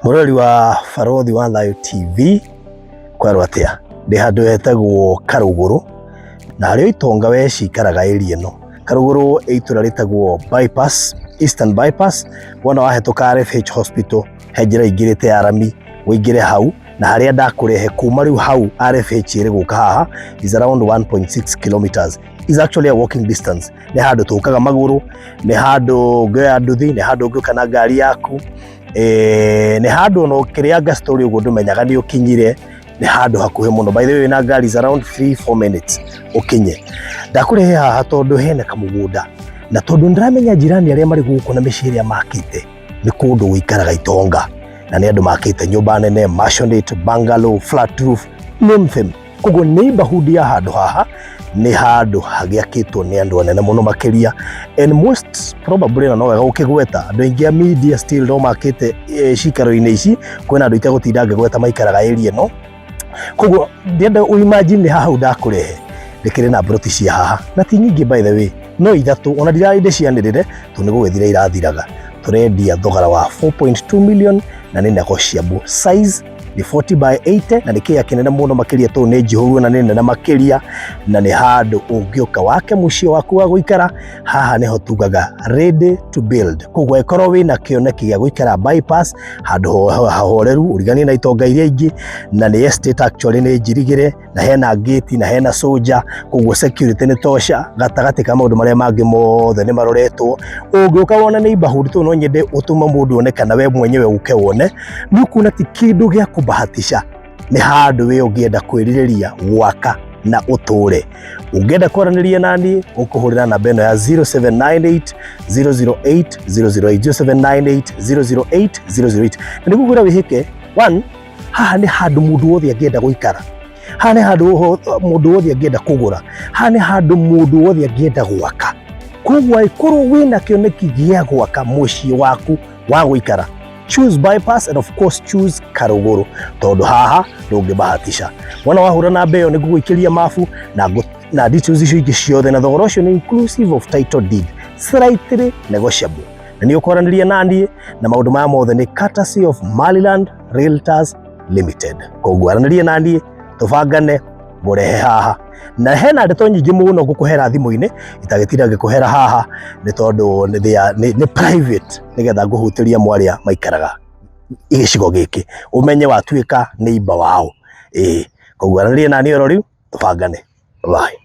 Mũrori wa Barothi wa Thayũ TV kwerwo atĩa? Ndĩ handũ hetagwo Karũgũrũ na harĩa itonga we cikaraga area ĩno. Karũgũrũ ĩ itũra rĩtagwo Bypass, Eastern Bypass, wona wahĩtũka RFH Hospital he njĩra ingĩrĩte ya rami ũingĩre hau na harĩa ndakũrehe kuma rĩu hau RFH ĩrĩ gũka haha is around 1.6 kilometers, is actually a walking distance. Nĩ handũ tũkaga magũrũ, nĩ handũ ũngĩoya nduthi, nĩ handũ ũngĩũka na ngari yaku, nĩ handũ ona ũkĩrĩanga story ũguo ndũmenyaga nĩ ũkinyire. Nĩ handũ hakuhĩ mũno. By the way, na ngari is around 3 4 minutes ũkinye. Ndakũrehe haha tondũ hena kamũgũnda na tondũ ndĩramenya jirani arĩa marĩ gũkũ na mĩciĩ ĩrĩa makĩte nĩ kũndũ gũikaraga itonga na nĩ andũ makĩte nyũmba nene, maisonette, bungalow, flat roof, name them. Koguo neighborhood ya handũ haha nĩ handũ hagĩakĩtwo nĩ andũ anene mũno makĩria, and most probably, na no wega gũkĩgweta, andũ aingĩ a media still no makĩte cikaro-inĩ ici. Kwĩna andũ itegũtinda ngĩgweta maikaraga area ĩno. Koguo ndĩrenda ũ imagine nĩ haha ndakũrehe, ndĩkĩrĩ na mburoti cia haha na ti nyingĩ, by the way, no ithatũ, ona ndirarĩ ndĩcianĩrĩre tondũ nĩ gũgĩthira irathiraga. Tũrendia thogora wa 4.2 million na nĩ negotiable. Size nĩ 40 by 80 na nĩ kĩea kĩnene mũno makĩria tondũ nĩ njihũru na nĩ nene makĩria, na nĩ handũ ũngĩũka wake mũciĩ waku wa gũikara. Haha nĩho tugaga ready to build. Koguo ĩkorwo wĩna kĩoneki gĩa gũikara Bypass, handũ hahoreru ũriganie na itonga iria ingĩ, na nĩ estate actually nĩ njirigĩre na hena gate na hena soldier, koguo security nĩ tosha. Gatagatĩ ka maũndũ marĩa mangĩ mothe nĩ maroretwo. Ũngĩũka wone neighborhood tondũ no nyende ũtũme mũndũ one kana we mwenyewe ũke wone, nĩ ũkuona ti kĩndũ gĩa kũbahatisha. Nĩ handũ we ũngĩenda kwĩrirĩria gwaka na ũtũre. Ũngĩenda kwaranĩria nani, ũkũhũrĩra namba ĩno ya 0798 008 008, 0798 008 008. Na nĩguo ngwĩra wĩhĩke one, haha nĩ handũ mũndũ wothe angĩenda gũikara, haha nĩ handũ mũndũ wothe angĩenda kũgũra, haha nĩ handũ mũndũ wothe angĩenda gwaka. Koguo angĩkorwo wĩna kĩoneki gĩa gwaka mũciĩ waku wa gũikara, choose Bypass and of course choose Karũgũrũ, tondũ haha ndũngĩbahatisha. Wona wahũra namba ĩyo nĩ ngũgũikĩria mabu na details icio ingĩ ciothe, na thogora ũcio nĩ inclusive of title deed, slightly negotiable, na nĩ ũkwaranĩria naniĩ na maũndũ maya mothe nĩ courtesy of Maryland Realtors Limited. Koguo aranĩria naniĩ tũbangane ngũrehe haha, na hena ndeto nyingĩ mũno ngũkũhera thimũ-inĩ itagĩtinda ngĩkũhera haha nĩ tondũ nĩ private, nĩgetha ngũhutĩria mwarĩa maikaraga gĩcigo gĩkĩ ũmenye watuĩka neighbor wao. Ĩĩ, koguo aranĩria naniĩ oro rĩu tũbangane. Bye.